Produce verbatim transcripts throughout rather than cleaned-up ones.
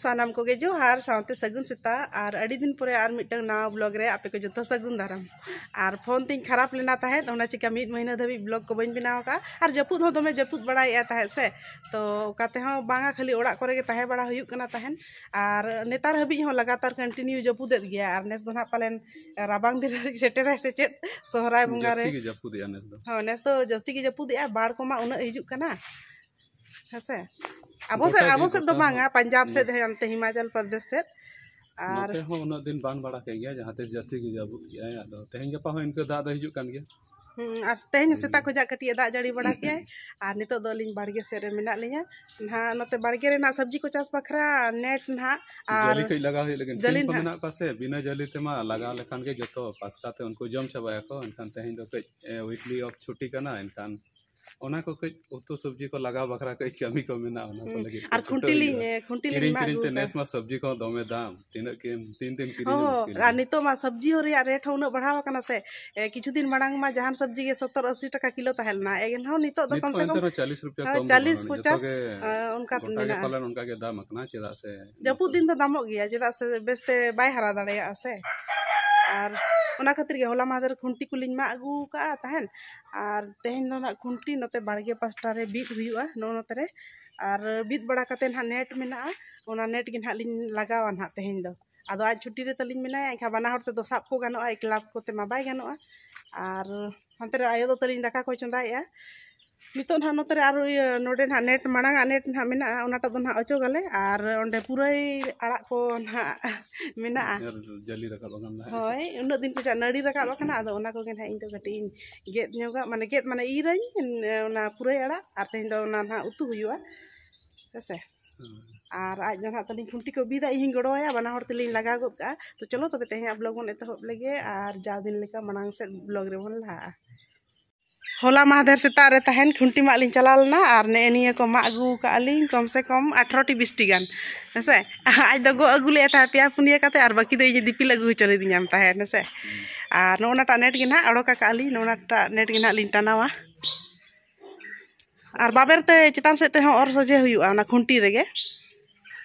ᱥᱟᱱᱟᱢ ᱠᱚᱜᱮ ᱡᱚᱦᱟᱨ, ᱥᱟᱶᱛᱮ ᱥᱟᱹᱜᱩᱱ ᱥᱮᱛᱟᱜ᱾ ᱟᱨ ᱟᱹᱰᱤ ᱫᱤᱱ ᱯᱚᱨᱮ ᱟᱨ ᱢᱤᱫᱴᱟᱝ ᱱᱟᱣᱟ ᱵᱞᱚᱜ ᱨᱮ ᱟᱯᱮ ᱠᱚ ᱡᱚᱛᱚ ᱥᱟᱹᱜᱩᱱ ᱫᱟᱨᱟᱢ᱾ ᱟᱨ ᱯᱷᱳᱱ ᱛᱤᱧ ᱠᱷᱟᱨᱟᱯ ᱞᱮᱱᱟ ᱛᱟᱦᱮᱸᱫ, ᱚᱱᱟ ᱪᱤᱠᱟ ᱢᱤᱫ ᱢᱟᱹᱦᱱᱟᱹ ᱫᱷᱟᱹᱵᱤᱡ ᱵᱞᱚᱜ ᱠᱚ ᱵᱟᱹᱧ ᱵᱮᱱᱟᱣ ᱟᱠᱟᱫᱼᱟ᱾ ᱟᱨ ᱡᱟᱹᱯᱩᱫ ᱦᱚᱸ ᱫᱚᱢᱮ ᱡᱟᱹᱯᱩᱫ ᱵᱟᱲᱟᱭᱮᱫᱼᱟ ᱛᱟᱦᱮᱸᱫ ᱥᱮ, ᱛᱚ ᱚᱠᱟ ᱛᱮᱦᱚᱸ ᱵᱟᱝᱟ, ᱠᱷᱟᱹᱞᱤ ᱚᱲᱟᱜ ᱠᱚᱨᱮ ᱜᱮ ᱛᱟᱦᱮᱸ ᱵᱟᱲᱟ ᱦᱩᱭᱩᱜ ᱠᱟᱱᱟ ᱛᱟᱦᱮᱸᱫ᱾ ᱟᱨ ᱱᱮᱛᱟᱨ ᱦᱟᱹᱵᱤᱡ ᱦᱚᱸ ᱞᱟᱜᱟᱛᱟᱨ ᱠᱚᱱᱴᱤᱱᱤᱭᱩ ᱡᱟᱹᱯᱩᱫᱮᱫ ᱜᱮᱭᱟ᱾ ᱟᱨ ᱱᱮᱥ ᱫᱚ ᱱᱟᱦᱟᱜ ᱯᱟᱞᱮᱱ ᱨᱟᱵᱟᱝ ᱫᱤᱱ ᱨᱮ ᱥᱮᱴᱮᱨᱟᱭ ᱥᱮ ᱪᱮᱫ, ᱥᱚᱦᱨᱟᱭ ᱵᱚᱸᱜᱟ ᱨᱮ᱾ ᱡᱟᱹᱥᱛᱤ ᱜᱮ ᱡᱟᱹᱯᱩᱫᱮᱜᱼᱟ ᱱᱮᱥ ᱫᱚ᱾ ᱦᱚᱸ, ᱱᱮᱥ ᱫᱚ ᱡᱟᱹᱥᱛᱤ ᱜᱮ ᱡᱟᱹᱯᱩᱫᱮᱜᱼᱟ, ᱵᱟᱲ ᱠᱚᱢᱟ ᱩᱱᱟᱹᱜ ᱦᱤᱡᱩᱜ ᱠᱟᱱᱟ᱾ ᱦᱮᱸᱥᱮ? ᱟᱵᱚ ᱥᱮᱫ, ᱜᱚᱴᱟ ᱜᱮ, ᱟᱵᱚ ᱥᱮᱫ ᱫᱚ ᱜᱚᱴᱟ ᱵᱟᱝᱟ, ᱦᱚᱸ᱾ ᱯᱟᱧᱡᱟᱵᱽ ᱥᱮᱫ, ᱦᱩᱸ᱾ ᱦᱮᱸ, ᱚᱱᱛᱮ ᱦᱤᱢᱟᱪᱚᱞ ᱯᱨᱚᱫᱮᱥ ᱥᱮᱫ᱾ ᱟᱨ ᱱᱚᱛᱮ ᱦᱚᱸ ᱩᱱᱟᱹᱜ ᱫᱤᱱ ᱵᱟᱝ ᱵᱟᱲᱟ ᱠᱮᱫ ᱜᱮᱭᱟ, ᱡᱟᱦᱟᱸ ᱛᱤᱥ ᱡᱟᱹᱥᱛᱤ ᱜᱮ ᱡᱟᱹᱯᱩᱫ ᱠᱮᱜᱼᱟᱭ᱾ ᱟᱫᱚ ᱛᱮᱦᱮᱧ ᱜᱟᱯᱟ ᱦᱚᱸ ᱤᱱᱠᱟᱹ ᱫᱟᱜ ᱫᱚ ᱦᱤᱡᱩᱜ ᱠᱟᱱ ᱜᱮᱭᱟ᱾ ᱦᱩᱸ, ᱟᱨ ᱛᱮᱦᱮᱧ ᱦᱚᱸ ᱦᱩᱸ᱾ ᱥᱮᱛᱟᱜ ᱠᱷᱚᱱᱟᱜ ᱠᱟᱹᱴᱤᱡ ᱮ ᱫᱟᱜ ᱡᱟᱹᱲᱤ ᱵᱟᱲᱟ ᱠᱮᱜᱼᱟᱭ᱾ ᱟᱨ ᱱᱤᱛᱚᱜ ᱫᱚ ᱟᱹᱞᱤᱧ ᱵᱟᱲᱜᱮ ᱥᱮᱫ ᱨᱮ ᱢᱮᱱᱟᱜ ᱞᱤᱧᱟ᱾ ᱱᱟᱦᱟᱜ ᱱᱚᱛᱮ ᱵᱟᱲᱜᱮ ᱨᱮᱱᱟᱜ ᱥᱚᱵᱽᱡᱤ ᱠᱚ ᱪᱟᱥ ᱵᱟᱠᱷᱨᱟ ᱱᱮᱴ ᱱᱟᱦᱟᱜ ᱟᱨ ᱡᱟᱹᱞᱤ ᱠᱟᱹᱡ ᱞᱟᱜᱟᱣ ᱦᱩᱭᱩᱜ ᱞᱟᱹᱜᱤᱫ᱾ ᱡᱟᱹᱞᱤ ᱥᱤᱢ ᱠᱚ ᱱᱟᱦᱟᱜ ᱢᱮᱱᱟᱜ ᱠᱚᱣᱟ ᱥᱮ, ᱵᱤᱱᱟᱹ ᱡᱟᱹᱞᱤ ᱛᱮᱢᱟ ᱞᱟᱜᱟᱣ ᱞᱮᱠᱷᱟᱱ ᱜᱮ ᱡᱚᱛᱚ ᱯᱟᱥᱠᱟ ᱛᱮ ᱩᱱᱠᱩ ᱡᱚᱢ ᱪᱟᱵᱟᱭᱟᱠᱚ᱾ ᱮᱱᱠᱷᱟᱱ ᱛᱮᱦᱮᱧ ᱫᱚ ᱠᱟᱹᱡ, ᱮ, ᱣᱤᱠᱞᱤ ᱚᱯᱷ ᱪᱷᱩᱴᱤ ᱠᱟᱱᱟ, ᱮᱱᱠᱷᱟᱱ ᱚᱱᱟ ᱠᱚ ᱠᱟᱹᱡ ᱩᱛᱩ ᱥᱚᱵᱽᱡᱤ ᱠᱚ ᱞᱟᱜᱟᱣ ᱵᱟᱠᱷᱨᱟ ᱠᱟᱹᱡ ᱠᱟᱹᱢᱤ ᱠᱚ ᱢᱮᱱᱟᱜᱼᱟ, ᱚᱱᱟ ᱠᱚ ᱦᱩᱸ, ᱞᱟᱹᱜᱤᱫ ᱟᱨ ᱠᱚ ᱠᱷᱩᱱᱴᱤ ᱪᱷᱩᱴᱟᱹᱣ ᱞᱤᱧ, ᱦᱩᱭᱩᱜᱼᱟ᱾ ᱮ, ᱠᱷᱩᱱᱴᱤ ᱞᱤᱧ ᱠᱤᱨᱤᱧ ᱢᱟᱜ ᱠᱤᱨᱤᱧ ᱟᱹᱜᱩ ᱛᱮ ᱱᱮᱥ ᱠᱟᱜᱼᱟ᱾ ᱢᱟ ᱥᱚᱵᱽᱡᱤ ᱠᱚᱦᱚᱸ ᱫᱚᱢᱮ ᱫᱟᱢ, ᱛᱤᱱᱟᱹᱜ ᱠᱤᱢ-, ᱛᱤᱱ ᱫᱤᱱ ᱠᱤᱨᱤᱧ ᱦᱚᱸ, ᱟᱨ ᱢᱩᱥᱠᱤᱞ ᱜᱮᱭᱟ᱾ ᱱᱤᱛᱚᱜ ᱢᱟ ᱥᱚᱵᱽᱡᱤ ᱦᱚᱸ ᱨᱮᱭᱟᱜ ᱨᱮᱴ ᱦᱚᱸ ᱩᱱᱟᱹᱜ ᱵᱟᱲᱦᱟᱣ ᱟᱠᱟᱱᱟ ᱥᱮ, ᱮ, ᱠᱤᱪᱷᱩ ᱫᱤᱱ ᱢᱟᱲᱟᱝ ᱢᱟ ᱡᱟᱦᱟᱱ ᱥᱚᱵᱽᱡᱤ ᱜᱮ ᱥᱚᱛᱛᱚᱨ ᱟᱥᱤ ᱴᱟᱠᱟ ᱠᱤᱞᱳ ᱛᱟᱦᱮᱸ ᱞᱮᱱᱟ, ᱮᱱᱦᱚᱸ ᱱᱤᱛᱚᱜ ᱫᱚ ᱱᱤᱛ ᱠᱚᱢ ᱦᱚᱸ ᱥᱮ ᱮᱱᱛᱮ ᱠᱚᱢ, ᱨᱮᱦᱚᱸ ᱪᱟᱞᱤᱥ ᱨᱩᱯᱤᱭᱟ ᱦᱮᱸ, ᱠᱚᱢ ᱫᱚ ᱪᱟᱞᱤᱥ ᱵᱟᱹᱱᱩᱜᱼᱟ᱾ ᱡᱚᱛᱚ ᱯᱚᱪᱟᱥ, ᱜᱮ ᱮ, ᱚᱱᱠᱟ ᱜᱚᱴᱟ ᱜᱮ ᱢᱮᱱᱟᱜᱼᱟ᱾ ᱯᱟᱞᱮᱱ ᱚᱱᱠᱟ ᱜᱮ ᱫᱟᱢ ᱟᱠᱟᱱᱟ, ᱪᱮᱫᱟᱜ ᱥᱮ ᱡᱟᱹᱯᱩᱫ ᱫᱤᱱ ᱫᱚ ᱫᱟᱢᱚᱜ ᱜᱮᱭᱟ, ᱪᱮᱫᱟᱜ ᱥᱮ ᱵᱮᱥᱛᱮ ᱵᱟᱭ ᱦᱟᱨᱟ ᱫᱟᱲᱮᱭᱟᱜᱼᱟ ᱥᱮ᱾ ᱟᱨ ᱚᱱᱟ ᱠᱷᱟᱹᱛᱤᱨ ᱜᱮ ᱦᱚᱞᱟ ᱢᱟᱦᱫᱮᱨ ᱠᱷᱩᱱᱴᱤ ᱠᱚᱞᱤᱧ ᱢᱟᱜ ᱟᱹᱜᱩ ᱟᱠᱟᱫᱼᱟ ᱛᱟᱦᱮᱸᱫ, ᱟᱨ ᱛᱮᱦᱮᱧ ᱫᱚ ᱱᱟᱜ ᱠᱷᱩᱱᱴᱤ ᱱᱚᱛᱮ ᱵᱟᱲᱜᱮ ᱯᱟᱥᱴᱟ ᱨᱮ ᱵᱤᱫ ᱦᱩᱭᱩᱜᱼᱟ, ᱱᱚᱜᱼᱚ ᱱᱚᱛᱮ ᱨᱮ᱾ ᱟᱨ ᱵᱤᱫ ᱵᱟᱲᱟ ᱠᱟᱛᱮ ᱱᱟᱜ ᱱᱮᱴ ᱢᱮᱱᱟᱜᱼᱟ, ᱚᱱᱟ ᱱᱮᱴ ᱜᱮ ᱱᱟᱜ ᱞᱤᱧ ᱞᱟᱜᱟᱣᱟ ᱱᱟᱜ ᱛᱮᱦᱮᱧ ᱫᱚ᱾ ᱟᱫᱚ ᱟᱡ ᱪᱷᱩᱴᱤ ᱨᱮ ᱛᱟᱹᱞᱤᱧ ᱢᱮᱱᱟᱭᱟ, ᱮᱱᱠᱷᱟᱱ ᱵᱟᱱᱟ ᱦᱚᱲ ᱛᱮᱫᱚ ᱥᱟᱵ ᱠᱚ ᱜᱟᱱᱚᱜᱼᱟ, ᱮᱠᱞᱟ ᱠᱚᱛᱮ ᱢᱟ ᱵᱟᱭ ᱜᱟᱱᱚᱜᱼᱟ᱾ ᱟᱨ ᱦᱟᱱᱛᱮ ᱨᱮ ᱟᱭᱳ ᱫᱚ ᱛᱟᱹᱞᱤᱧ ᱫᱟᱠᱟ ᱠᱚᱭ ᱪᱚᱸᱫᱟᱭᱮᱜᱼᱟ᱾ ᱱᱤᱛᱚᱜ ᱱᱟᱦᱟᱜ ᱱᱚᱛᱮ ᱨᱮ ᱟᱨᱚ ᱤᱭᱟᱹ ᱱᱚᱰᱮ ᱱᱟᱦᱟᱜ ᱱᱮᱴ, ᱢᱟᱲᱟᱝ ᱟᱜ ᱱᱮᱴ ᱱᱟᱦᱟᱜ ᱢᱮᱱᱟᱜᱼᱟ, ᱚᱱᱟᱴᱟᱜ ᱫᱚ ᱱᱟᱦᱟᱜ ᱚᱪᱚᱜᱟᱞᱮ᱾ ᱟᱨ ᱚᱸᱰᱮ ᱯᱩᱨᱟᱹᱭ ᱟᱲᱟᱜ ᱠᱚ ᱱᱟᱦᱟᱜ ᱢᱮᱱᱟᱜᱼᱟ᱾ ᱟᱨ ᱡᱟᱹᱞᱤ ᱨᱟᱠᱟᱵ ᱟᱠᱟᱱ ᱛᱟᱦᱮᱸᱫ᱾ ᱦᱳᱭ, ᱩᱱᱟᱹᱜ ᱫᱤᱱ ᱠᱷᱚᱱᱟᱜ ᱱᱟᱹᱲᱤ ᱨᱟᱠᱟᱵ ᱟᱠᱟᱱᱟ, ᱟᱫᱚ ᱚᱱᱟ ᱠᱚᱜᱮ ᱱᱟᱦᱟᱜ ᱤᱧ ᱫᱚ ᱠᱟᱹᱴᱤᱡ ᱤᱧ ᱜᱮᱫ ᱧᱚᱜᱟ, ᱢᱟᱱᱮ ᱜᱮᱫ ᱢᱟᱱᱮ ᱤᱨᱟᱹᱧ, ᱚᱱᱟ ᱯᱩᱨᱟᱹᱭ ᱟᱲᱟᱜ, ᱟᱨ ᱛᱮᱦᱮᱧ ᱫᱚ ᱚᱱᱟ ᱱᱟᱦᱟᱜ ᱩᱛᱩ ᱦᱩᱭᱩᱜᱼᱟ, ᱦᱮᱸᱥᱮ᱾ ᱦᱳᱭ᱾ ᱟᱨ ᱟᱡ ᱫᱚ ᱱᱟᱦᱟᱜ ᱛᱟᱹᱞᱤᱧ ᱠᱷᱩᱱᱴᱤ ᱠᱚ ᱵᱤᱫᱟ, ᱤᱧ ᱦᱚᱧ ᱜᱚᱲᱚᱣᱟᱭᱟ, ᱵᱟᱱᱟ ᱦᱚᱲ ᱛᱮᱞᱤᱧ ᱞᱟᱜᱟᱣ ᱜᱚᱫ ᱠᱟᱜᱼᱟ᱾ ᱛᱚ ᱪᱚᱞᱚ ᱛᱚᱵᱮ ᱛᱮᱦᱮᱧᱟᱜ ᱵᱞᱚᱜ ᱵᱚᱱ ᱮᱛᱚᱦᱚᱵ ᱞᱮᱜᱮ, ᱟᱨ ᱡᱟᱣ ᱫᱤᱱ ᱞᱮᱠᱟ ᱢᱟᱲᱟᱝ ᱥᱮᱫ ᱵᱞᱚᱜ ᱨᱮᱵᱚᱱ ᱞᱟᱦᱟᱜᱼᱟ᱾ ᱦᱚᱞᱟ ᱢᱟᱦᱫᱮᱨ ᱥᱮᱛᱟᱜ ᱨᱮ ᱛᱟᱦᱮᱱ ᱠᱷᱩᱱᱴᱤ ᱢᱟᱜ ᱞᱤᱧ ᱪᱟᱞᱟᱣ ᱞᱮᱱᱟ, ᱟᱨ ᱱᱮᱜᱼᱮ ᱱᱤᱭᱟᱹ ᱠᱚ ᱢᱟᱜ ᱟᱹᱜᱩ ᱠᱟᱜᱼᱟ ᱞᱤᱧ ᱠᱚᱢ ᱥᱮ ᱠᱚᱢ ᱟᱴᱷᱨᱚ ᱴᱤ ᱵᱤᱥ ᱴᱤ ᱜᱟᱱ, ᱦᱮᱸᱥᱮ᱾ ᱟᱡ ᱫᱚ ᱜᱚᱜ ᱟᱹᱜᱩ ᱞᱮᱫᱼᱟ ᱛᱟᱦᱮᱸᱫ ᱯᱮᱭᱟ ᱯᱩᱱᱭᱟᱹ ᱠᱟᱛᱮ, ᱟᱨ ᱵᱟᱹᱠᱤ ᱫᱚ ᱤᱧ ᱫᱤᱯᱤᱞ ᱟᱹᱜᱩ ᱦᱚᱪᱚ ᱞᱤᱫᱤᱧᱟᱢ ᱛᱟᱦᱮᱸᱫ, ᱦᱮᱸᱥᱮ᱾ ᱟᱨ ᱱᱚᱜᱼᱚ ᱱᱟᱴᱟᱜ ᱱᱮᱴ ᱜᱮ ᱱᱟᱦᱟᱜ ᱚᱰᱚᱠ ᱟᱠᱟᱜᱼᱟ ᱞᱤᱧ, ᱱᱚᱜᱼᱚ ᱱᱟᱴᱟᱜ ᱱᱮᱴ ᱜᱮ ᱱᱟᱦᱟᱜ ᱞᱤᱧ ᱴᱟᱱᱟᱣᱟ᱾ ᱟᱨ ᱵᱟᱵᱮᱨ ᱛᱮ ᱪᱮᱛᱟᱱ ᱥᱮᱫ ᱛᱮᱦᱚᱸ ᱚᱨ ᱥᱚᱡᱷᱮ ᱦᱩᱭᱩᱜᱼᱟ ᱚᱱᱟ ᱠᱷᱩᱱᱴᱤ ᱨᱮᱜᱮ᱾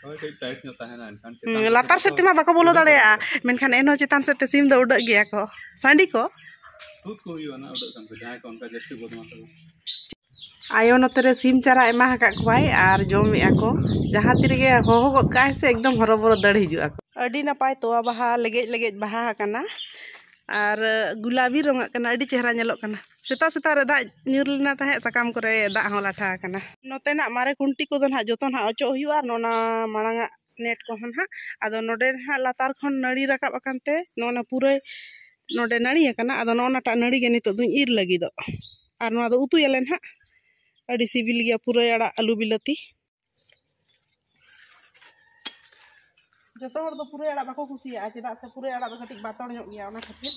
ᱦᱳᱭ, ᱠᱟᱹᱡ ᱴᱟᱭᱤᱴ ᱧᱚᱜ ᱛᱟᱦᱮᱱᱟ, ᱮᱱᱠᱷᱟᱱ ᱪᱮᱛᱟᱱ ᱦᱩᱸ, ᱥᱮᱫ ᱞᱟᱛᱟᱨ ᱥᱮᱫ ᱛᱮᱢᱟ ᱵᱟᱠᱚ ᱵᱚᱞᱚ ᱫᱟᱲᱮᱭᱟᱜᱼᱟ, ᱢᱮᱱᱠᱷᱟᱱ ᱮᱱᱦᱚᱸ ᱪᱮᱛᱟᱱ ᱥᱮᱫ ᱛᱮ ᱥᱤᱢ ᱫᱚ ᱩᱰᱟᱹᱜ ᱜᱮᱭᱟ ᱠᱚ᱾ ᱥᱟᱺᱰᱤ ᱠᱚ ᱛᱩᱫ ᱠᱚ ᱦᱩᱭᱩᱜᱼᱟ ᱱᱟᱜ, ᱩᱰᱟᱹᱜ ᱠᱷᱟᱱ ᱠᱚ, ᱡᱟᱦᱟᱸᱭ ᱠᱚ ᱚᱱᱠᱟ ᱡᱟᱹᱥᱛᱤ ᱵᱚᱫᱢᱟᱥ ᱟᱠᱚ᱾ ᱟᱭᱳ ᱱᱚᱛᱮ ᱨᱮ ᱥᱤᱢ ᱪᱟᱨᱟ ᱮᱢᱟ ᱟᱠᱟᱫ ᱠᱚᱣᱟᱭ ᱟᱨ ᱡᱚᱢᱮᱫᱼᱟ ᱠᱚ᱾ ᱡᱟᱦᱟᱸ ᱛᱤ ᱨᱮᱜᱮ ᱦᱚᱦᱚ ᱜᱚᱫ ᱠᱟᱜᱼᱟᱭ ᱥᱮ, ᱮᱠᱫᱚᱢ ᱦᱚᱨᱚᱵᱚᱨᱚ ᱫᱟᱹᱲ ᱦᱤᱡᱩᱜ ᱟᱠᱚ᱾ ᱟᱹᱰᱤ ᱱᱟᱯᱟᱭ ᱛᱚᱣᱟ ᱵᱟᱦᱟ, ᱞᱮᱜᱮᱡ ᱞᱮᱜᱮᱡ ᱵᱟᱦᱟ ᱟᱠᱟᱱᱟ ᱟᱨ ᱜᱩᱞᱟᱵᱤ ᱨᱚᱝᱟᱜ ᱠᱟᱱᱟ, ᱟᱹᱰᱤ ᱪᱮᱦᱨᱟ ᱧᱮᱞᱚᱜ ᱠᱟᱱᱟ᱾ ᱥᱮᱛᱟᱜ ᱥᱮᱛᱟᱜ ᱨᱮ ᱫᱟᱜ ᱧᱩᱨ ᱞᱮᱱᱟ ᱛᱟᱦᱮᱸᱫ, ᱥᱟᱠᱟᱢ ᱠᱚᱨᱮ ᱫᱟᱜ ᱦᱚᱸ ᱞᱟᱴᱷᱟ ᱟᱠᱟᱱᱟ᱾ ᱱᱚᱛᱮᱱᱟᱜ ᱢᱟᱨᱮ ᱠᱷᱩᱱᱴᱤ ᱠᱚᱫᱚ ᱱᱟᱦᱟᱜ ᱡᱚᱛᱚ ᱱᱟᱦᱟᱜ ᱚᱪᱚᱜ ᱦᱩᱭᱩᱜᱼᱟ ᱟᱨ ᱱᱚᱣᱟ ᱢᱟᱲᱟᱝᱟᱜ ᱱᱮᱴ ᱠᱚᱦᱚᱸ ᱱᱟᱦᱟᱜ᱾ ᱟᱫᱚ ᱱᱚᱰᱮ ᱱᱟᱦᱟᱜ ᱞᱟᱛᱟᱨ ᱠᱷᱚᱱ ᱱᱟᱹᱲᱤ ᱨᱟᱠᱟᱵ ᱟᱠᱟᱱ ᱛᱮ ᱱᱚᱜᱼᱚ ᱱᱟ ᱯᱩᱨᱟᱹᱭ ᱱᱚᱰᱮ ᱱᱟᱹᱲᱤ ᱟᱠᱟᱱᱟ᱾ ᱟᱫᱚ ᱱᱚᱜᱼᱚ ᱱᱟᱴᱟᱜ ᱱᱟᱹᱲᱤ ᱜᱮ ᱱᱤᱛᱚᱜ ᱫᱚᱧ ᱤᱨ ᱞᱟᱹᱜᱤᱫᱚᱜ᱾ ᱟᱨ ᱱᱚᱣᱟ ᱫᱚ ᱩᱛᱩᱭᱟᱞᱮ ᱱᱟᱦᱟᱜ, ᱟᱹᱰᱤ ᱥᱤᱵᱤᱞ ᱜᱮᱭᱟ ᱯᱩᱨᱟᱹᱭ ᱟᱲᱟᱜ ᱟᱹᱞᱩ ᱵᱤᱞᱟᱹᱛᱤ᱾ ᱡᱚᱛᱚ ᱦᱚᱲ ᱫᱚ ᱯᱩᱨᱟᱹᱭ ᱟᱲᱟᱜ ᱵᱟᱠᱚ ᱠᱩᱥᱤᱭᱟᱜᱼᱟ, ᱪᱮᱫᱟᱜ ᱥᱮ ᱯᱩᱨᱟᱹᱭ ᱟᱲᱟᱜ ᱫᱚ ᱠᱟᱹᱴᱤᱡ ᱵᱟᱛᱚᱲ ᱧᱚᱜ ᱜᱮᱭᱟ, ᱚᱱᱟ ᱠᱷᱟᱹᱛᱤᱨ᱾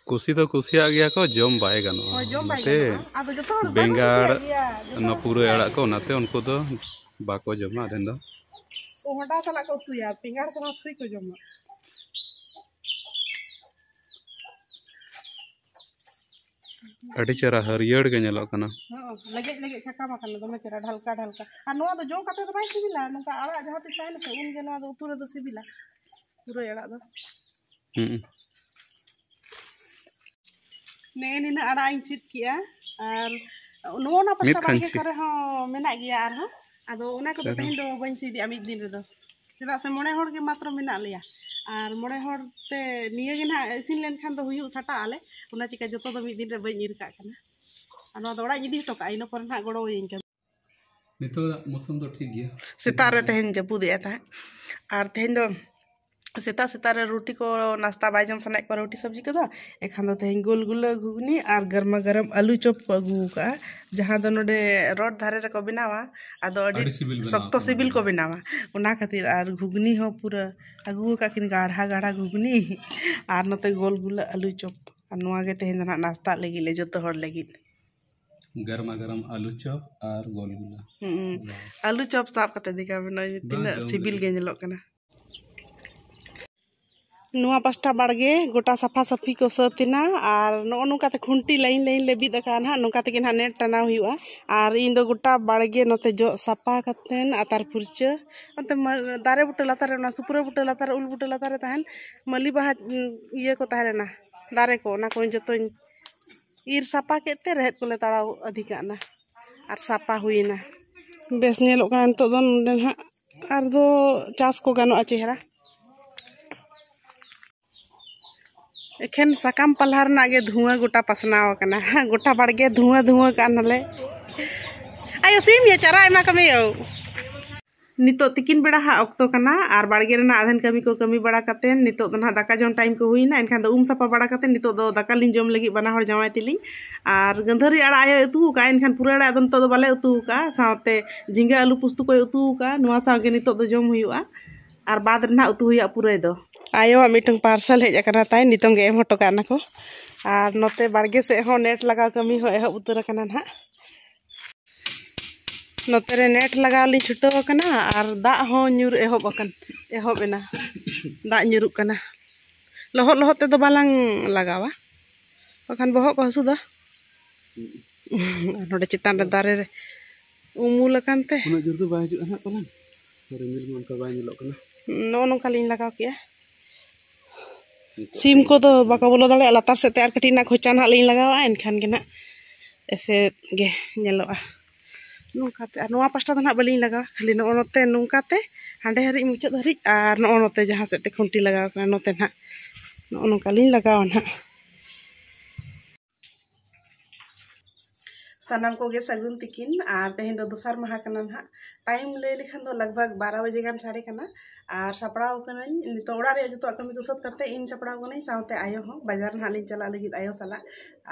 ᱠᱩᱥᱤ ᱫᱚ ᱠᱩᱥᱤᱭᱟᱜ ᱜᱮᱭᱟ ᱠᱚ, ᱡᱚᱢ ᱵᱟᱭ ᱜᱟᱱᱚᱜᱼᱟ᱾ ᱦᱳᱭ, ᱡᱚᱢ ᱵᱟᱭ ᱚᱱᱟᱛᱮ ᱜᱟᱱᱚᱜᱼᱟ᱾ ᱟᱫᱚ ᱡᱚᱛᱚ ᱦᱚᱲ ᱵᱟᱠᱚ ᱵᱮᱸᱜᱟᱲ, ᱠᱩᱥᱤᱭᱟᱜ ᱜᱮᱭᱟ, ᱡᱚᱛᱚ ᱚᱱᱟ ᱦᱚᱲ ᱯᱩᱨᱟᱹᱭ ᱠᱩᱥᱤᱭᱟᱜ ᱟᱲᱟᱜ ᱠᱚ, ᱜᱮᱭᱟ᱾ ᱚᱱᱟᱛᱮ ᱩᱱᱠᱩ ᱫᱚ ᱵᱟᱠᱚ ᱡᱚᱢᱟ ᱟᱫᱷᱮᱱ ᱫᱚ᱾ ᱠᱚᱸᱦᱰᱟ ᱥᱟᱞᱟᱜ ᱠᱚ ᱩᱛᱩᱭᱟ, ᱵᱮᱸᱜᱟᱲ ᱥᱟᱞᱟᱜ ᱛᱷᱚᱲᱤ ᱠᱚ ᱡᱚᱢᱟ᱾ ᱟᱹᱰᱤ ᱪᱮᱦᱨᱟ ᱦᱟᱹᱨᱭᱟᱹᱲ ᱜᱮ ᱧᱮᱞᱚᱜ ᱠᱟᱱᱟ᱾ ᱦᱚᱸ, ᱞᱮᱜᱮᱡ ᱞᱮᱜᱮᱡ ᱥᱟᱠᱟᱢ ᱟᱠᱟᱱᱟ, ᱫᱚᱢᱮ ᱪᱮᱦᱨᱟ ᱰᱷᱟᱞᱠᱟ ᱰᱷᱟᱞᱠᱟ᱾ ᱟᱨ ᱱᱚᱣᱟ ᱫᱚ ᱡᱚ ᱠᱟᱛᱮ ᱫᱚ ᱵᱟᱭ ᱥᱤᱵᱤᱞᱟ, ᱱᱚᱝᱠᱟ ᱟᱲᱟᱜ ᱡᱟᱦᱟᱸ ᱛᱤᱥ ᱛᱟᱦᱮᱱᱟ ᱥᱮ, ᱩᱱᱜᱮ ᱱᱚᱣᱟ ᱫᱚ ᱩᱛᱩ ᱨᱮᱫᱚ ᱥᱤᱵᱤᱞᱟ᱾ ᱯᱩᱨᱟᱹᱭ ᱟᱲᱟᱜ ᱫᱚ᱾ ᱦᱩᱸ᱾ ᱱᱮᱜᱼᱮ ᱱᱤᱱᱟᱹᱜ ᱟᱲᱟᱜ ᱤᱧ ᱥᱤᱫ ᱠᱮᱜᱼᱟ᱾ ᱟᱨ ᱱᱚᱜᱼᱚ ᱱᱟ ᱯᱟᱥᱴᱟ ᱢᱤᱫ ᱵᱟᱲᱜᱮ ᱠᱷᱟᱹᱧᱪᱤ᱾ ᱠᱚᱨᱮ ᱦᱚᱸ ᱢᱮᱱᱟᱜ ᱜᱮᱭᱟ ᱟᱨᱦᱚᱸ᱾ ᱟᱫᱚ ᱚᱱᱟ ᱠᱚᱫᱚ ᱟᱨᱦᱚᱸ᱾ ᱛᱮᱦᱮᱧ ᱫᱚ ᱵᱟᱹᱧ ᱥᱤᱫᱮᱜᱼᱟ ᱢᱤᱫ ᱫᱤᱱ ᱨᱮᱫᱚ, ᱪᱮᱫᱟᱜ ᱥᱮ ᱢᱚᱬᱮ ᱦᱚᱲ ᱜᱮ ᱢᱟᱛᱨᱚ ᱢᱮᱱᱟᱜ ᱞᱮᱭᱟ᱾ ᱟᱨ ᱢᱚᱬᱮ ᱦᱚᱲ ᱛᱮ ᱱᱤᱭᱟᱹ ᱜᱮ ᱱᱟᱦᱟᱜ ᱤᱥᱤᱱ ᱞᱮᱱᱠᱷᱟᱱ ᱫᱚ ᱦᱩᱭᱩᱜ ᱥᱟᱴᱟᱜ ᱟᱞᱮ, ᱚᱱᱟ ᱪᱤᱠᱟ ᱡᱚᱛᱚ ᱫᱚ ᱢᱤᱫ ᱫᱤᱱ ᱨᱮ ᱵᱟᱹᱧ ᱤᱨ ᱠᱟᱜ ᱠᱟᱱᱟ᱾ ᱟᱨ ᱱᱚᱣᱟ ᱫᱚ ᱚᱲᱟᱜ ᱤᱧ ᱤᱫᱤ ᱦᱚᱴᱚ ᱠᱟᱜᱼᱟ, ᱤᱱᱟᱹ ᱯᱚᱨᱮ ᱱᱟᱦᱟᱜ ᱜᱚᱲᱚ ᱟᱹᱧ ᱠᱟᱱᱟ᱾ ᱱᱤᱛᱚᱜᱟᱜ ᱢᱳᱥᱩᱢ ᱫᱚ ᱴᱷᱤᱠ ᱜᱮᱭᱟ᱾ ᱥᱮᱛᱟᱜ ᱨᱮ ᱛᱮᱦᱮᱧ ᱡᱟᱹᱯᱩᱫ ᱮᱜᱼᱟ ᱛᱟᱦᱮᱸᱫ, ᱟᱨ ᱛᱮᱦᱮᱧ ᱫᱚ ᱥᱮᱛᱟᱜ ᱥᱮᱛᱟᱜ ᱨᱮ ᱨᱩᱴᱤ ᱠᱚ ᱱᱟᱥᱛᱟ ᱵᱟᱭ ᱡᱚᱢ ᱥᱟᱱᱟᱭᱮᱫ ᱠᱚᱣᱟ ᱨᱩᱴᱤ ᱥᱚᱵᱽᱡᱤ ᱠᱚᱫᱚ, ᱮᱱᱠᱷᱟᱱ ᱫᱚ ᱛᱮᱦᱮᱧ ᱜᱳᱞ ᱜᱩᱞᱟᱹ ᱜᱷᱩᱜᱽᱱᱤ ᱟᱨ ᱜᱟᱨᱢᱟ ᱜᱟᱨᱟᱢ ᱟᱹᱞᱩ ᱪᱚᱯ ᱠᱚ ᱟᱹᱜᱩ ᱟᱠᱟᱫᱼᱟ, ᱡᱟᱦᱟᱸ ᱫᱚ ᱱᱚᱰᱮ ᱨᱳᱰ ᱫᱷᱟᱨᱮ ᱨᱮᱠᱚ ᱵᱮᱱᱟᱣᱟ᱾ ᱟᱫᱚ ᱟᱹᱰᱤ ᱟᱹᱰᱤ ᱥᱤᱵᱤᱞ ᱵᱮᱱᱟᱣ ᱥᱚᱠᱛᱚ ᱟᱠᱟᱱᱟ᱾ ᱥᱤᱵᱤᱞ ᱠᱚ ᱵᱮᱱᱟᱣᱟ, ᱚᱱᱟ ᱠᱷᱟᱹᱛᱤᱨ᱾ ᱟᱨ ᱜᱷᱩᱜᱽᱱᱤ ᱦᱚᱸ ᱯᱩᱨᱟᱹ ᱟᱹᱜᱩ ᱟᱠᱟᱫ ᱠᱤᱱ ᱜᱟᱲᱦᱟ ᱜᱟᱲᱦᱟ ᱜᱷᱩᱜᱽᱱᱤ, ᱟᱨ ᱱᱚᱛᱮ ᱜᱳᱞ ᱜᱩᱞᱟᱹ ᱟᱹᱞᱩ ᱪᱚᱯ᱾ ᱟᱨ ᱱᱚᱣᱟ ᱜᱮ ᱛᱮᱦᱮᱧ ᱫᱚ ᱱᱟᱦᱟᱜ ᱱᱟᱥᱛᱟᱜ ᱞᱟᱹᱜᱤᱫ ᱞᱮ, ᱡᱚᱛᱚ ᱦᱚᱲ ᱞᱟᱹᱜᱤᱫ᱾ ᱜᱟᱨᱢᱟ ᱜᱟᱨᱟᱢ ᱟᱹᱞᱩ ᱪᱚᱯ ᱟᱨ ᱜᱳᱞ ᱜᱩᱞᱟ᱾ ᱦᱩᱸ᱾ ᱵᱟᱦ᱾ ᱟᱹᱞᱩ ᱪᱚᱯ ᱥᱟᱵ ᱠᱟᱛᱮ ᱫᱮᱠᱷᱟᱣ ᱢᱮ, ᱱᱚᱜᱼᱚᱭ ᱵᱟᱝ, ᱛᱤᱱᱟᱹᱜ ᱡᱚᱢ ᱥᱤᱵᱤᱞ ᱞᱟᱹᱜᱤᱫ᱾ ᱜᱮ ᱧᱮᱞᱚᱜ ᱠᱟᱱᱟ᱾ ᱱᱚᱣᱟ ᱯᱟᱥᱴᱟ ᱵᱟᱲᱜᱮ ᱜᱚᱴᱟ ᱥᱟᱯᱷᱟ ᱥᱟᱹᱯᱷᱤ ᱠᱚ ᱥᱟᱹᱛ ᱮᱱᱟ, ᱟᱨ ᱱᱚᱜᱼᱚ ᱱᱚᱝᱠᱟᱛᱮ ᱠᱷᱩᱱᱴᱤ ᱞᱟᱭᱤᱱ ᱞᱟᱭᱤᱱ ᱞᱮ ᱵᱤᱫ ᱟᱠᱟᱫᱼᱟ ᱱᱟᱦᱟᱜ᱾ ᱱᱚᱝᱠᱟ ᱛᱮᱜᱮ ᱱᱟᱦᱟᱜ ᱱᱮᱴ ᱴᱟᱱᱟᱣ ᱦᱩᱭᱩᱜᱼᱟ᱾ ᱟᱨ ᱤᱧ ᱫᱚ ᱜᱚᱴᱟ ᱵᱟᱲᱜᱮ ᱱᱚᱛᱮ ᱡᱚᱜ ᱥᱟᱯᱷᱟ ᱠᱟᱛᱮᱱ ᱟᱛᱟᱨ ᱯᱷᱩᱨᱪᱟᱹ, ᱚᱱᱛᱮ ᱢᱟ-, ᱫᱟᱨᱮ ᱵᱩᱴᱟᱹ ᱞᱟᱛᱟᱨ ᱨᱮ, ᱚᱱᱟ ᱥᱩᱯᱨᱟᱹ ᱵᱩᱴᱟᱹ ᱞᱟᱛᱟᱨ ᱨᱮ, ᱩᱞ ᱵᱩᱴᱟᱹ ᱞᱟᱛᱟᱨ ᱨᱮ ᱛᱟᱦᱮᱱ ᱢᱟᱹᱞᱤ ᱵᱟᱦᱟ, ᱩᱸ, ᱤᱭᱟᱹ ᱠᱚ ᱛᱟᱦᱮᱸ ᱞᱮᱱᱟ, ᱫᱟᱨᱮ ᱠᱚ, ᱚᱱᱟ ᱠᱚ ᱡᱚᱛᱚᱧ ᱤᱨ ᱥᱟᱯᱷᱟ ᱠᱮᱫ ᱛᱮ ᱨᱮᱦᱮᱫ ᱠᱚᱞᱮ ᱛᱟᱲᱟᱣ ᱟᱹᱫᱷᱤ ᱠᱟᱜ ᱱᱟ ᱟᱨ ᱥᱟᱯᱷᱟ ᱦᱩᱭᱱᱟ᱾ ᱵᱮᱥ ᱧᱮᱞᱚᱜ ᱠᱟᱱᱟ ᱱᱤᱛᱚᱜ ᱫᱚ ᱱᱚᱸᱰᱮ ᱱᱟᱦᱟᱜ, ᱟᱨ ᱫᱚ ᱪᱟᱥ ᱠᱚ ᱜᱟᱱᱚᱜᱼᱟ ᱪᱮᱦᱨᱟ᱾ ᱮᱠᱷᱮᱱ ᱥᱟᱠᱟᱢ ᱯᱟᱞᱦᱟ ᱨᱮᱱᱟᱜ ᱜᱮ ᱫᱷᱩᱶᱟᱹ ᱜᱚᱴᱟ ᱯᱟᱥᱱᱟᱣ ᱟᱠᱟᱱᱟ᱾ ᱜᱚᱴᱟ ᱵᱟᱲᱜᱮ ᱫᱷᱩᱶᱟᱹ ᱫᱷᱩᱶᱟᱹ ᱠᱟᱜ ᱱᱟᱞᱮ᱾ ᱟᱭᱳ, ᱥᱤᱢ ᱭᱟ, ᱪᱟᱨᱟ ᱮᱢᱟ ᱠᱚᱢᱮ ᱭᱳ᱾ ᱱᱤᱛᱚᱜ ᱛᱤᱠᱤᱱ ᱵᱮᱲᱟ ᱦᱟᱸᱜ ᱚᱠᱛᱚ ᱠᱟᱱᱟ, ᱟᱨ ᱵᱟᱲᱜᱮ ᱨᱮᱱᱟᱜ ᱟᱫᱷᱮᱱ ᱠᱟᱹᱢᱤ ᱠᱚ ᱠᱟᱹᱢᱤ ᱵᱟᱲᱟ ᱠᱟᱛᱮᱱ ᱱᱤᱛᱚᱜ ᱫᱚ ᱱᱟᱦᱟᱜ ᱫᱟᱠᱟ ᱡᱚᱢ ᱴᱟᱭᱤᱢ ᱠᱚ ᱦᱩᱭᱱᱟ᱾ ᱮᱱᱠᱷᱟᱱ ᱫᱚ ᱩᱢ ᱥᱟᱯᱷᱟ ᱵᱟᱲᱟ ᱠᱟᱛᱮᱱ ᱱᱤᱛᱚᱜ ᱫᱚ ᱫᱟᱠᱟ ᱞᱤᱧ ᱡᱚᱢ ᱞᱟᱹᱜᱤᱫ ᱵᱟᱱᱟ ᱦᱚᱲ ᱡᱟᱶᱟᱭ ᱛᱤᱞᱤᱧ᱾ ᱟᱨ ᱜᱟᱹᱫᱷᱟᱹᱨᱤ ᱟᱲᱟᱜ ᱟᱭᱳᱭ ᱩᱛᱩ ᱟᱠᱟᱫᱼᱟ, ᱮᱱᱠᱷᱟᱱ ᱯᱩᱨᱟᱹᱭ ᱟᱲᱟᱜ ᱫᱚ ᱱᱤᱛᱚᱜ ᱫᱚ ᱵᱟᱞᱮ ᱩᱛᱩ ᱟᱠᱟᱫᱼᱟ᱾ ᱥᱟᱶᱛᱮ ᱡᱷᱤᱸᱜᱟᱹ ᱟᱹᱞᱩ ᱯᱩᱥᱛᱩ ᱠᱚᱭ ᱩᱛᱩ ᱟᱠᱟᱫᱼᱟ, ᱱᱚᱣᱟ ᱥᱟᱶ ᱜᱮ ᱱᱤᱛᱚᱜ ᱫᱚ ᱡᱚᱢ ᱦᱩᱭᱩᱜᱼᱟ᱾ ᱟᱨ ᱵᱟᱫᱽ ᱨᱮ ᱱᱟᱦᱟᱜ ᱩᱛᱩ ᱦᱩᱭᱩᱜᱼᱟ ᱯᱩᱨᱟᱹᱭ ᱫᱚ᱾ ᱟᱭᱳᱣᱟᱜ ᱢᱤᱫᱴᱟᱝ ᱯᱟᱨᱥᱮᱞ ᱦᱮᱡ ᱟᱠᱟᱱᱟ ᱛᱟᱭ, ᱱᱤᱛᱚᱝ ᱜᱮ ᱮᱢ ᱦᱚᱴᱚ ᱠᱟᱜ ᱱᱟᱠᱚ᱾ ᱟᱨ ᱱᱚᱛᱮ ᱵᱟᱲᱜᱮ ᱥᱮᱫ ᱦᱚᱸ ᱱᱮᱴ ᱞᱟᱜᱟᱣ ᱠᱟᱹᱢᱤ ᱦᱚᱸ ᱮᱦᱚᱵ ᱩᱛᱟᱹᱨ ᱟᱠᱟᱱᱟ ᱱᱟᱦᱟᱜ᱾ ᱱᱚᱛᱮ ᱨᱮ ᱱᱮᱴ ᱞᱟᱜᱟᱣ ᱞᱤᱧ ᱪᱷᱩᱴᱟᱹᱣ ᱟᱠᱟᱱᱟ, ᱟᱨ ᱫᱟᱜ ᱦᱚᱸ ᱧᱩᱨ ᱮᱦᱚᱵ ᱟᱠᱟᱱ, ᱮᱦᱚᱵ ᱮᱱᱟ᱾ ᱫᱟᱜ ᱧᱩᱨᱩᱜ ᱠᱟᱱᱟ᱾ ᱞᱚᱦᱚᱫ ᱞᱚᱦᱚᱫ ᱛᱮᱫᱚ ᱵᱟᱞᱟᱝ ᱞᱟᱜᱟᱣᱟ, ᱵᱟᱠᱷᱟᱱ ᱵᱚᱦᱚᱜ ᱠᱚ ᱦᱟᱹᱥᱩ ᱫᱚ᱾ ᱟᱨ ᱱᱚᱰᱮ ᱪᱮᱛᱟᱱ ᱨᱮ ᱫᱟᱨᱮ ᱨᱮ ᱩᱢᱩᱞ ᱟᱠᱟᱱ ᱛᱮ᱾ ᱩᱱᱟᱹᱜ ᱡᱳᱨ ᱫᱚ ᱵᱟᱭ ᱦᱤᱡᱩᱜᱼᱟ ᱱᱟᱦᱟᱜ ᱯᱟᱞᱮᱱ, ᱨᱤᱢᱤᱞ ᱢᱟ ᱚᱱᱠᱟ ᱵᱟᱭ ᱧᱮᱞᱚᱜ ᱠᱟᱱᱟ᱾ ᱱᱚᱜᱼᱚ ᱱᱚᱝᱠᱟ ᱞᱤᱧ ᱞᱟᱜᱟᱣ ᱠᱮᱜᱼᱟ᱾ ᱥᱤᱢ ᱠᱚᱫᱚ ᱵᱟᱠᱚ ᱵᱚᱞᱚ ᱫᱟᱲᱮᱭᱟᱜᱼᱟ ᱞᱟᱛᱟᱨ ᱥᱮᱫ ᱛᱮ, ᱟᱨ ᱠᱟᱹᱴᱤᱡ ᱱᱟᱜ ᱠᱷᱚᱪᱟ ᱱᱟᱜ ᱞᱤᱧ ᱞᱟᱜᱟᱣᱟ, ᱮᱱᱠᱷᱟᱱ ᱜᱮ ᱱᱟᱜ ᱮᱥᱮᱫ ᱜᱮ ᱧᱮᱞᱚᱜᱼᱟ᱾ ᱱᱚᱝᱠᱟᱛᱮ, ᱟᱨ ᱱᱚᱣᱟ ᱯᱟᱥᱴᱟ ᱫᱚ ᱱᱟᱜ ᱵᱟᱹᱞᱤᱧ ᱞᱟᱜᱟᱣᱟ, ᱠᱷᱟᱹᱞᱤ ᱱᱚᱜᱼᱚ ᱱᱚᱛᱮ ᱱᱚᱝᱠᱟᱛᱮ ᱦᱟᱸᱰᱮ ᱦᱟᱹᱨᱤᱡ ᱢᱩᱪᱟᱹᱫ ᱦᱟᱹᱨᱤᱡ, ᱟᱨ ᱱᱚᱜᱼᱚ ᱱᱚᱛᱮ ᱡᱟᱦᱟᱸ ᱥᱮᱫ ᱛᱮ ᱠᱷᱩᱱᱴᱤ ᱞᱟᱜᱟᱣ ᱠᱟᱱᱟ ᱱᱚᱛᱮ ᱱᱟᱜ, ᱱᱚᱜᱼᱚ ᱱᱚᱝᱠᱟ ᱞᱤᱧ ᱞᱟᱜᱟᱣᱟ ᱱᱟᱜ᱾ ᱥᱟᱱᱟᱢ ᱠᱚᱜᱮ ᱥᱟᱹᱜᱩᱱ ᱛᱤᱠᱤᱱ, ᱟᱨ ᱛᱮᱦᱮᱧ ᱫᱚ ᱫᱚᱥᱟᱨ ᱢᱟᱦᱟ ᱠᱟᱱᱟ ᱱᱟᱦᱟᱜ᱾ ᱴᱟᱭᱤᱢ ᱞᱟᱹᱭ ᱞᱮᱠᱷᱟᱱ ᱫᱚ ᱞᱟᱜᱽ ᱵᱷᱟᱜᱽ ᱵᱟᱨᱚ ᱵᱟᱡᱮ ᱜᱟᱱ ᱥᱟᱰᱮ ᱠᱟᱱᱟ, ᱟᱨ ᱥᱟᱯᱲᱟᱣ ᱠᱟᱹᱱᱟᱹᱧ ᱱᱤᱛᱚᱜ ᱚᱲᱟᱜ ᱨᱮᱭᱟᱜ ᱡᱚᱛᱚᱣᱟᱜ ᱠᱟᱹᱢᱤ ᱠᱚ ᱥᱟᱹᱛ ᱠᱟᱛᱮ ᱤᱧ ᱥᱟᱯᱲᱟᱣ ᱠᱟᱹᱱᱟᱹᱧ, ᱥᱟᱶᱛᱮ ᱟᱭᱳ ᱦᱚᱸ ᱵᱟᱡᱟᱨ ᱱᱟᱦᱟᱜ ᱞᱤᱧ ᱪᱟᱞᱟᱜ ᱞᱟᱹᱜᱤᱫ ᱟᱭᱳ ᱥᱟᱞᱟᱜ,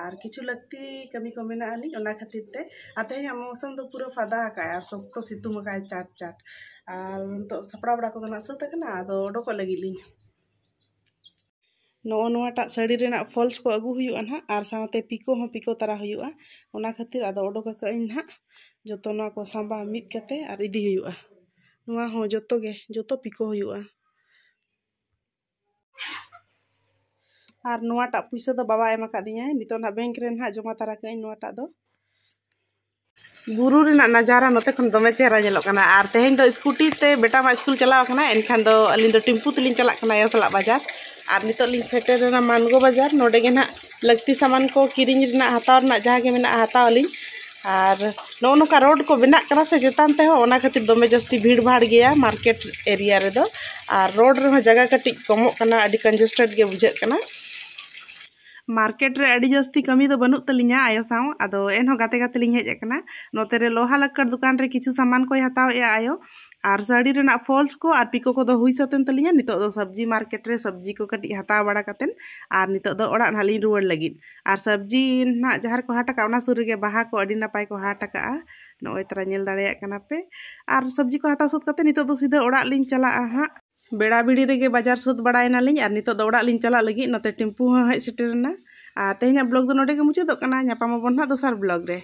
ᱟᱨ ᱠᱤᱪᱷᱩ ᱞᱟᱹᱠᱛᱤ ᱠᱟᱹᱢᱤ ᱠᱚ ᱢᱮᱱᱟᱜ ᱟᱹᱱᱤᱡ, ᱚᱱᱟ ᱠᱷᱟᱹᱛᱤᱨ ᱛᱮ᱾ ᱟᱨ ᱛᱮᱦᱮᱧᱟᱜ ᱢᱳᱥᱚᱢ ᱫᱚ ᱯᱩᱨᱟᱹ ᱯᱷᱟᱫᱟ ᱟᱠᱟᱫᱼᱟᱭ, ᱟᱨ ᱥᱚᱠᱛᱚ ᱥᱤᱛᱩᱝ ᱟᱠᱟᱫᱼᱟᱭ ᱪᱟᱴ ᱪᱟᱴ᱾ ᱟᱨ ᱱᱤᱛᱚᱜ ᱥᱟᱯᱲᱟᱣ ᱵᱟᱲᱟ ᱠᱚᱫᱚ ᱱᱟᱜ ᱥᱟᱹᱛ ᱟᱠᱟᱱᱟ, ᱟᱫᱚ ᱚᱰᱚᱠᱚᱜ ᱞᱟᱹᱜᱤᱫ ᱞᱤᱧ᱾ ᱱᱚᱜᱼᱚ ᱱᱚᱣᱟᱴᱟᱜ ᱥᱟᱹᱲᱤ ᱨᱮᱱᱟᱜ ᱯᱷᱚᱞᱥ ᱠᱚ ᱟᱹᱜᱩ ᱦᱩᱭᱩᱜᱼᱟ ᱱᱟᱦᱟᱜ, ᱟᱨ ᱥᱟᱶᱛᱮ ᱯᱤᱠᱳ ᱦᱚᱸ ᱯᱤᱠᱳ ᱛᱟᱨᱟ ᱦᱩᱭᱩᱜᱼᱟ᱾ ᱚᱱᱟ ᱠᱷᱟᱹᱛᱤᱨ ᱟᱫᱚ ᱚᱰᱚᱠ ᱟᱠᱟᱫ ᱟᱹᱧ ᱱᱟᱦᱟᱜ, ᱡᱚᱛᱚ ᱱᱚᱣᱟ ᱠᱚ ᱥᱟᱢᱵᱟ ᱢᱤᱫ ᱠᱟᱛᱮ ᱟᱨ ᱤᱫᱤ ᱦᱩᱭᱩᱜᱼᱟ᱾ ᱱᱚᱣᱟ ᱦᱚᱸ ᱡᱚᱛᱚ ᱜᱮ, ᱡᱚᱛᱚ ᱯᱤᱠᱳ ᱦᱩᱭᱩᱜᱼᱟ᱾ ᱟᱨ ᱱᱚᱣᱟᱴᱟᱜ ᱯᱩᱭᱥᱟᱹ ᱫᱚ ᱵᱟᱵᱟ ᱮᱢ ᱟᱠᱟᱫᱤᱧᱟᱭ᱾ ᱱᱤᱛᱚᱜ ᱱᱟᱦᱟᱜ ᱵᱮᱝᱠ ᱨᱮ ᱱᱟᱦᱟᱜ ᱡᱚᱢᱟ ᱛᱟᱨᱟ ᱠᱟᱜ ᱟᱹᱧ ᱱᱚᱣᱟᱴᱟᱜ ᱫᱚ᱾ ᱵᱩᱨᱩ ᱨᱮᱱᱟᱜ ᱱᱟᱡᱟᱨᱟ ᱱᱚᱛᱮ ᱠᱷᱚᱱ ᱫᱚᱢᱮ ᱪᱮᱦᱨᱟ ᱧᱮᱞᱚᱜ ᱠᱟᱱᱟ᱾ ᱟᱨ ᱛᱮᱦᱮᱧ ᱫᱚ ᱥᱠᱩᱴᱤ ᱛᱮ ᱵᱮᱴᱟ ᱢᱟ ᱥᱠᱩᱞ ᱪᱟᱞᱟᱣ ᱟᱠᱟᱱᱟ, ᱮᱱᱠᱷᱟᱱ ᱫᱚ ᱟᱹᱞᱤᱧ ᱫᱚ ᱴᱮᱢᱯᱩ ᱛᱮᱞᱤᱧ ᱪᱟᱞᱟᱜ ᱠᱟᱱᱟ ᱟᱭᱳ ᱥᱟᱞᱟᱜ ᱵᱟᱡᱟᱨ᱾ ᱟᱨ ᱱᱤᱛᱚᱜ ᱞᱤᱧ ᱥᱮᱴᱮᱨ ᱮᱱᱟ ᱢᱟᱱᱜᱳ ᱵᱟᱡᱟᱨ᱾ ᱱᱚᱰᱮ ᱜᱮ ᱱᱟᱦᱟᱜ ᱞᱟᱹᱠᱛᱤ ᱥᱟᱢᱟᱱ ᱠᱚ ᱠᱤᱨᱤᱧ ᱨᱮᱱᱟᱜ, ᱦᱟᱛᱟᱣ ᱨᱮᱱᱟᱜ ᱡᱟᱦᱟᱸ ᱜᱮ ᱢᱮᱱᱟᱜᱼᱟ, ᱦᱟᱛᱟᱣ ᱟᱹᱞᱤᱧ᱾ ᱟᱨ ᱱᱚᱜᱼᱚ ᱱᱚᱝᱠᱟ ᱨᱳᱰ ᱠᱚ ᱵᱮᱱᱟᱜ ᱠᱟᱱᱟ ᱥᱮ ᱪᱮᱛᱟᱱ ᱛᱮᱦᱚᱸ, ᱚᱱᱟ ᱠᱷᱟᱹᱛᱤᱨ ᱫᱚᱢᱮ ᱡᱟᱹᱥᱛᱤ ᱵᱷᱤᱲ ᱵᱷᱟᱲ ᱜᱮᱭᱟ ᱢᱟᱨᱠᱮᱴ ᱮᱨᱤᱭᱟ ᱨᱮᱫᱚ᱾ ᱟᱨ ᱨᱳᱰ ᱨᱮᱦᱚᱸ ᱡᱟᱭᱜᱟ ᱠᱟᱹᱴᱤᱡ ᱠᱚᱢᱚᱜ ᱠᱟᱱᱟ, ᱟᱹᱰᱤ ᱠᱚᱱᱡᱮᱥᱴᱮᱰ ᱜᱮ ᱵᱩᱡᱷᱟᱹᱜ ᱠᱟᱱᱟ᱾ ᱢᱟᱨᱠᱮᱴ ᱨᱮ ᱟᱹᱰᱤ ᱡᱟᱹᱥᱛᱤ ᱠᱟᱹᱢᱤ ᱫᱚ ᱵᱟᱹᱱᱩᱜ ᱛᱟᱹᱞᱤᱧᱟ ᱟᱭᱳ ᱥᱟᱶ, ᱟᱫᱚ ᱮᱱᱦᱚᱸ ᱜᱟᱛᱮ ᱜᱟᱛᱮ ᱞᱤᱧ ᱦᱮᱡ ᱟᱠᱟᱱᱟ᱾ ᱱᱚᱛᱮ ᱨᱮ ᱞᱳᱦᱟ ᱞᱟᱠᱠᱟᱲ ᱫᱚᱠᱟᱱ ᱨᱮ ᱠᱤᱪᱷᱩ ᱥᱟᱢᱟᱱ ᱠᱚᱭ ᱦᱟᱛᱟᱣᱮᱜᱼᱟ ᱟᱭᱳ, ᱟᱨ ᱥᱟᱹᱲᱤ ᱨᱮᱱᱟᱜ ᱯᱷᱚᱞᱥ ᱠᱚ ᱟᱨ ᱯᱤᱠᱳ ᱠᱚᱫᱚ ᱦᱩᱭ ᱥᱟᱹᱛ ᱮᱱ ᱛᱟᱹᱞᱤᱧᱟ᱾ ᱱᱤᱛᱚᱜ ᱫᱚ ᱥᱚᱵᱽᱡᱤ ᱢᱟᱨᱠᱮᱴ ᱨᱮ ᱥᱚᱵᱽᱡᱤ ᱠᱚ ᱠᱟᱹᱴᱤᱡ ᱦᱟᱛᱟᱣ ᱵᱟᱲᱟ ᱠᱟᱛᱮᱫ ᱟᱨ ᱱᱤᱛᱚᱜ ᱫᱚ ᱚᱲᱟᱜ ᱱᱟᱦᱟᱜ ᱞᱤᱧ ᱨᱩᱣᱟᱹᱲ ᱞᱟᱹᱜᱤᱫ᱾ ᱟᱨ ᱥᱚᱵᱽᱡᱤ ᱱᱟᱦᱟᱜ ᱡᱟᱦᱟᱸ ᱨᱮᱠᱚ ᱦᱟᱴ ᱟᱠᱟᱫ, ᱚᱱᱟ ᱥᱩᱨ ᱨᱮᱜᱮ ᱵᱟᱦᱟ ᱠᱚ ᱟᱹᱰᱤ ᱱᱟᱯᱟᱭ ᱠᱚ ᱦᱟᱴ ᱟᱠᱟᱫᱼᱟ᱾ ᱱᱚᱜᱼᱚᱭ ᱛᱟᱨᱟ ᱧᱮᱞ ᱫᱟᱲᱮᱭᱟᱜ ᱠᱟᱱᱟ ᱯᱮ᱾ ᱟᱨ ᱥᱚᱵᱽᱡᱤ ᱠᱚ ᱦᱟᱛᱟᱣ ᱥᱟᱹᱛ ᱠᱟᱛᱮᱫ ᱱᱤᱛᱚᱜ ᱫᱚ ᱥᱤᱫᱷᱟᱹ ᱚᱲᱟᱜ ᱞᱤᱧ ᱪᱟᱞᱟᱜᱼᱟ ᱦᱟᱸᱜ᱾ ᱵᱮᱲᱟ ᱵᱤᱲᱤ ᱨᱮᱜᱮ ᱵᱟᱡᱟᱨ ᱥᱟᱹᱛ ᱵᱟᱲᱟᱭᱮᱱᱟᱞᱤᱧ ᱟᱨ ᱱᱤᱛᱚᱜ ᱫᱚ ᱚᱲᱟᱜ ᱞᱤᱧ ᱪᱟᱞᱟᱜ ᱞᱟᱹᱜᱤᱫ᱾ ᱱᱚᱛᱮ ᱴᱮᱢᱯᱩ ᱦᱚᱸ ᱦᱮᱡ ᱥᱮᱴᱮᱨᱮᱱᱟ᱾ ᱟᱨ ᱛᱮᱦᱮᱧᱟᱜ ᱵᱞᱚᱜ ᱫᱚ ᱱᱚᱰᱮ ᱜᱮ ᱢᱩᱪᱟᱹᱫᱚᱜ ᱠᱟᱱᱟ᱾ ᱧᱟᱯᱟᱢ ᱟᱵᱚᱱ ᱱᱟᱦᱟᱜ ᱫᱚᱥᱟᱨ ᱵᱞᱚᱜ ᱨᱮ᱾